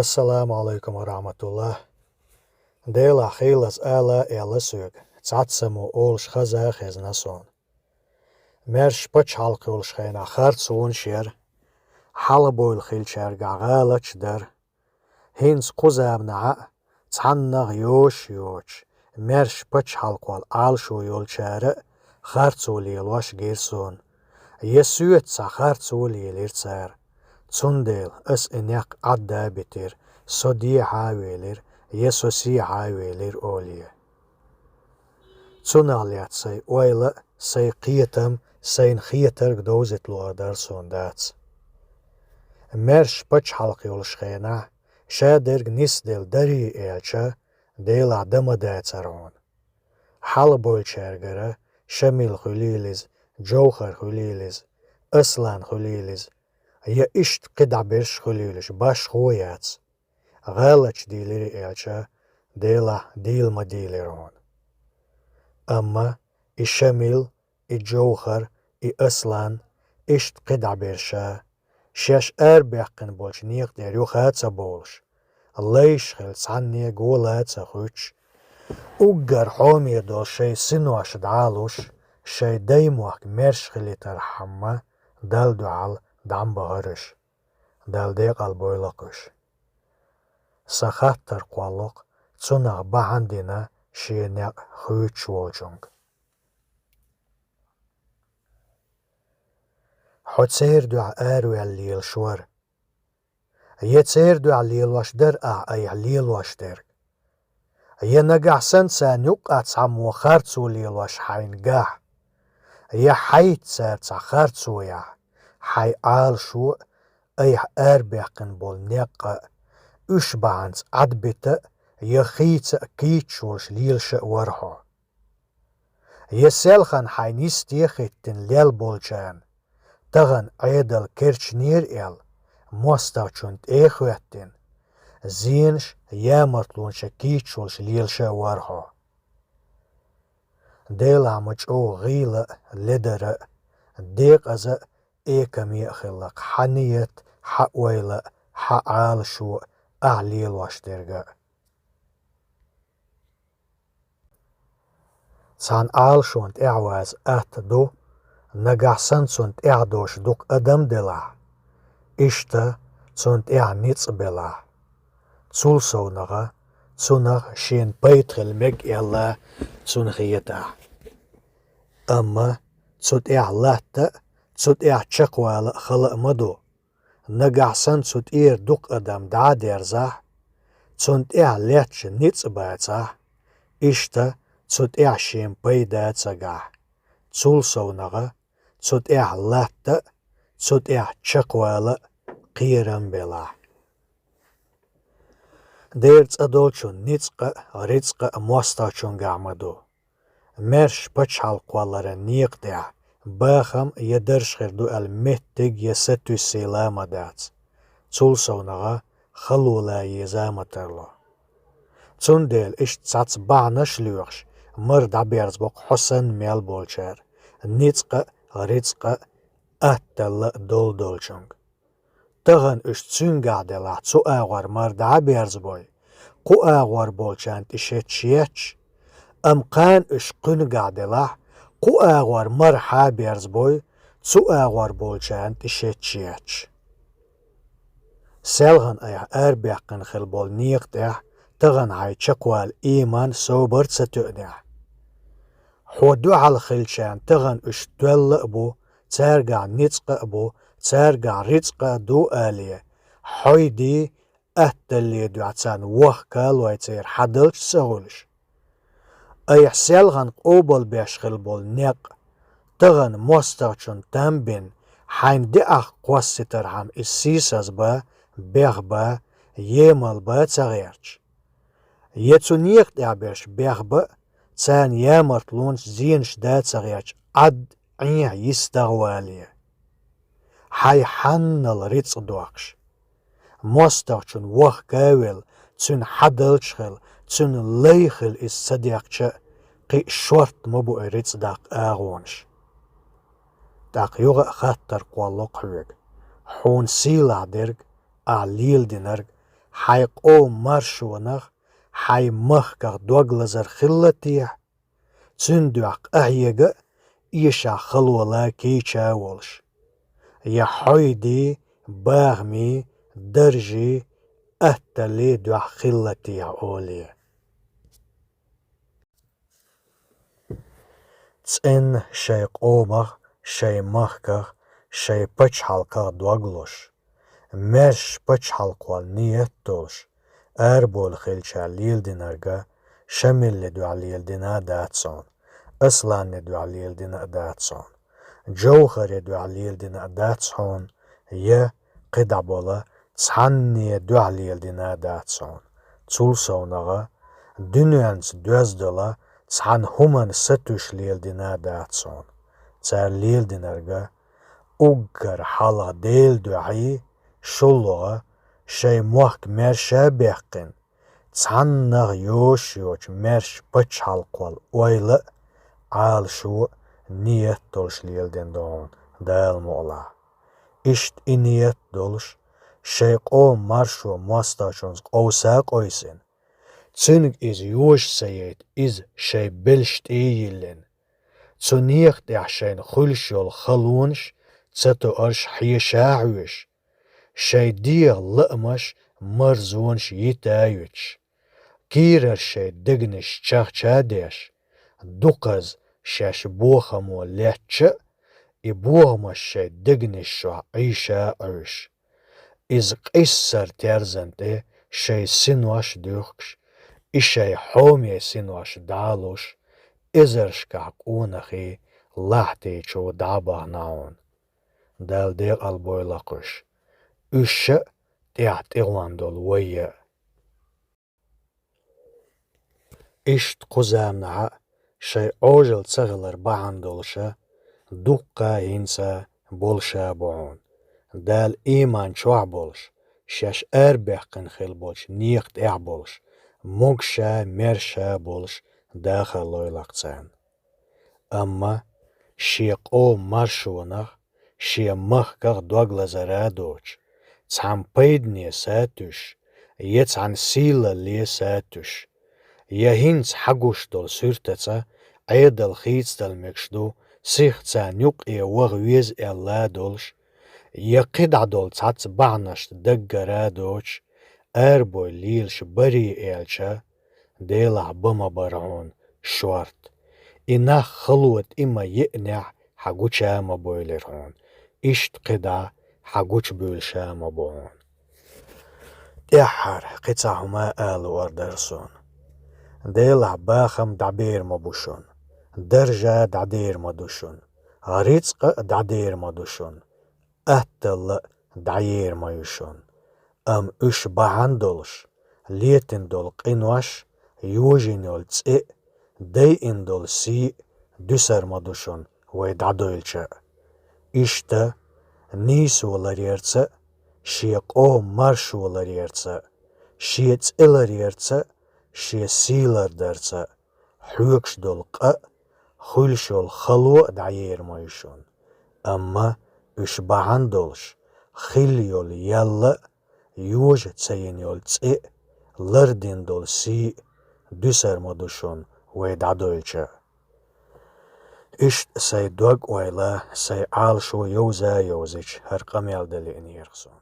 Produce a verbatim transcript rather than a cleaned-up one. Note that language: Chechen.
Ассаламу Ӏалайкум ва рахьматуллахӀ. Делахь хийлаза ала а аьлла соьга, цхьацца мо олуш хаза а хезна суна. Маьрша пачхьалкх йолуш хенахь харцонаш яра, хьалабевлла хиллачаьргахь гӀалаташ дара. ХӀинца кху заманахь а цхьаннах йош а йоцуш, маьрша пачхьалкхал Ӏалашо йолчара а харцо лелош гира суна. Я соьца цхьа харцо лелира цара. Цундела ас и некъ Ӏадда а битира, со дехьа а велира, я со сехьа а велира олий. Цунах лаьцна сайн ойла а, сайн кхетам а, сайна хетарг а довзийта луур дара суна дац. Маьрша пачхьалкх йолуш хенахь, шадерг нисделла дарий аьлча, Делахь дан ма дацара хьуна. Хьалабевллачаьргара Шамил хуьлийла иза, Джовхар хуьлийла иза, Аслан хуьлийла иза, я иштта кхидӀа берш хуьлийла уьш, башхо а яц. ГӀалаташ дийлирий аьлча, Делахь дийла ма дийлира хьуна. Амма и Шамил, и Джовхар, и Аслан, иштта кхидӀа берш а, шаьш арабаьккхина болчу некъа тӀера юха а ца бовлуш, лайш хилла цхьанне гола а ца хуьттуш, уггар хьоме долу шайн синош дӀа а луш, шайн даймохк маьрша хилийтархьама Далла дуьхьал дӀа ма бахара уьш. Далла декъал бойла-кх уьш. Сан хаттар кхолло-кх цунах бахьана дина шен некъ хуьйцуш волчуьнга. Хьо церан дуьхьа араваьлла лелаш вара. Я церан дуьхьа лелош дара ахь айхьа лелош дерг. Я нагахь санна царна юккъехь цхьаммо харцо лелош хьайна гахь, я хьайца цара цхьа харцо яхь, хьайн Ӏалашо а, айхьа арабаьккхина болу некъ а, уьш бахьанца Ӏадбита а, я хийца а кийча волуш лелаш а вара хьо. Я селхана хьайн йисте а хӀиттина лел болчарна, тахана Ӏедал керчинера аьлла, мостагӀчунна тӀе а хӀоьттина, зенаш а, ямартлонаш а кийча волуш лелаш а вара хьо. Делахь ма чӀогӀа гӀийла а, ледара а, декъаза а, экаме а хилла-кх хьан ният а, хьан ойла а, хьан Ӏалашо а, ахь лелош дерг а. Цхьана Ӏалашонна тӀаьхьаваза атта ду, нагахь санна цунна тӀаьхьа дош дукха адам делахь, иштта цунна тӀаьхьа ницкъ белахь. Цул совнагӀа, цунах шена пайда хила мега аьлла цунна хетахь. Амма цу тӀаьхьа латта а, цу тӀаьхьа чекхвала а хала а ма ду. Нагахь санна цу тӀера дукха адам дӀа а дерзахь, цунна тӀаьхьа лаьтташ ницкъ а бацахь, иштта цу тӀаьхьа шен пайда а ца гахь, цул совнагӀа, цу тӀаьхьа латта а, цу тӀаьхьа чекхвала а кхерам белахь. Дера цӀа долчун ницкъ а, рицкъ а мостагӀчуьнгахь ма ду. Маьрша пачхьалкх кхолларан некъа тӀехь бахам я дарж хир ду аьлла меттиг я сатуьйсийла а ма дац. Цул совнагӀа хало лан еза а ма тарло. Цундела иштта цхьацца бахьанаш а лоьхуш, мара дӀаберзабо-кх хьо санна мел болчара, ницкъ а, рицкъ а, атталла а долу долчуьнга. Тахана уьш цуьнгахь делахь, цу агӀор мара дӀа а берзабой, кху агӀор болчарна тӀе шетташ етташ, амма кхана уьш кхуьнгахь делахь, кху агӀор мара хьа а берзабой, цу агӀор болчарна тӀе шетташ етташ. Селхана айхьа арабаьккхина хила болу некъа тӀехь тахана хьайн чекхвала ийман, собар а ца тоьънехь. Хьо дуьхьал хилчарна тахана уьш тоьлла а бу, цаьргахь ницкъ а бу, цаьргахь рицкъ а ду алий, хьой дий, атталле дуьхьа царна вахка а лой церан хьадалча ца хуьлуш. Айхьа селхана къобалбеш хила болу некъ, тахана мостагӀчун там бина, хьайна деах кхоссийтархьама иза сийсазба, бехба, емалба ца гӀерташ. Я цу некъа тӀехь берш бехба а, царна ямартлонаш, зенаш да ца гӀерташ, Ӏад Ӏехьа йист дагӀвале. Хьайн хьаннал рицкъ доккхуш. МостагӀчун вахка а велла, цуьнан хьадалча хила, цуьнан лай хила иза ца деккхача а, кхин а шортта ма бу и рицкъ даккха агӀонаш. ТӀаккха юха а хаттар кхолло-кх хьоьга: хьуна сийлахь дерг, ахь леладинарг, хьайн къоман маршонах, хьайн махках дог лазар хилла техьа, цуьнан дуьхьа къахьега а, эшахь халонца кийча а волуш. Я хьойдий, бахамий, даржий, атталлий дуьхьа хилла техьа олий. ЦӀенна шайн къомах, шайн махках, шайн пачхьалкхах дог луш, маьрша пачхьалкхо нийят долуш, арабовла хилча леладинарг Шамилли дуьхьа леладина а дац хьуна, Асланни дуьхьа леладина а дац хьуна, Джовхари дуьхьа леладина а дац хьуна, я кхидӀа болу цхьанне дуьхьа леладина а дац хьуна. Цул совнагӀа, дуьненца доьзна долу цхьана хӀуманна сатуьйсуш леладина а дац хьуна. Цара леладинарг уггар хьалха Делан дуьхьий, шолгӀа, шайн мохк маьрша а баьккхина, цхьаннах йош йоцу маьрша пачхьалкхал ойла а, Ӏалашо а нийят долуш леладина ду хьуна, Дала мукъалахь. Иштта и нийят долуш, шайн къоман маршо мостагӀчунца къовса а къовсина, цуьнга иза йожа ца яйта, иза шайн белшаш тӀе а йиллина, цу некха тӀехь шайна хуьлуш йолу халонаш ца тоьарш хьеша а хьоьжуш, шайн дегӀан лаамаш, марзонаш йита а йитуш, кийрара шайн дегнаш чахча а деш, дукхазза шаьш бохамо леттача а, и бохамаш шайн дегнаш чохь Ӏийша а Ӏуьйш, иза къийсар терзан тӀе шайн синош а дуьхкуш, и шайн хьоме синош дӀа а луш, эзаршкахь къонахий лахьти чу дӀа а бахана хьуна. Дала декъал бойла кхуьш, уьш а тӀехь тӀегӀон долу вай а. Иштта кху заманахь а шайн Ӏожалла ца хилар бахьана долуша дуккха а хӀинца болуша а бу хьуна. Дала ийман чохь болуш, шаьш арабаьккхина хилла болчу некха тӀехь болуш, могуша а, маьрша а болуш дахар лойла-кх царна. Амма шен къоман маршонах, шен махках дог лазар а доцуш, цхьана пайдане сатуьйсуш, я цхьана сийлалле сатуьйсуш, я хӀинца хьан гуш долу суьртаца Ӏедал хийцадала мегаш ду, сихха царна юккъе ваха веза аьлла а долуш, я кхидӀа долу цхьацца бахьанашна даггара а доцуш, арабой лелаш барий аьлча, Делахь бан ма бара хьуна шорта. И нах хало тӀе ма еънехь, хьан гуча а ма бойлира хьуна, иштта кхидӀа хьан гучубуьйлуша а ма бу хьуна. ТӀаьххьара кхин цхьа хӀума а ала луур дара суна. Делахь бахам дӀабер ма бу шуна, даржа дӀадер ма ду шуна, рицкъа а дӀадер ма ду шуна, атталла а дӀаер ма ю шуна. Амма уьш бахьана долуш, летина долу къинош, йожийна йолу цӀе а, дайина долу сий а дуьсар ма ду шуна, вай дӀадойлча а. Иштта, нийсо ларъярца а, шен къоман маршо ларъярца а, шен цӀе ларъярца а, шен сий лардарца а, хьоьгуш долу къа а, хуьлуш йолу хало а дӀаер ма ю шуна. Амма уьш бахьана долуш, хилла йолу ялла а, йожа ца йина йолу цӀе а, лардина долу сий а дуьсар ма ду шуна, вай дӀадойлча а. Иштта сайн дог-ойла, сайн Ӏалашо йовза а йовзича, хӀара къамел дан лиънера суна.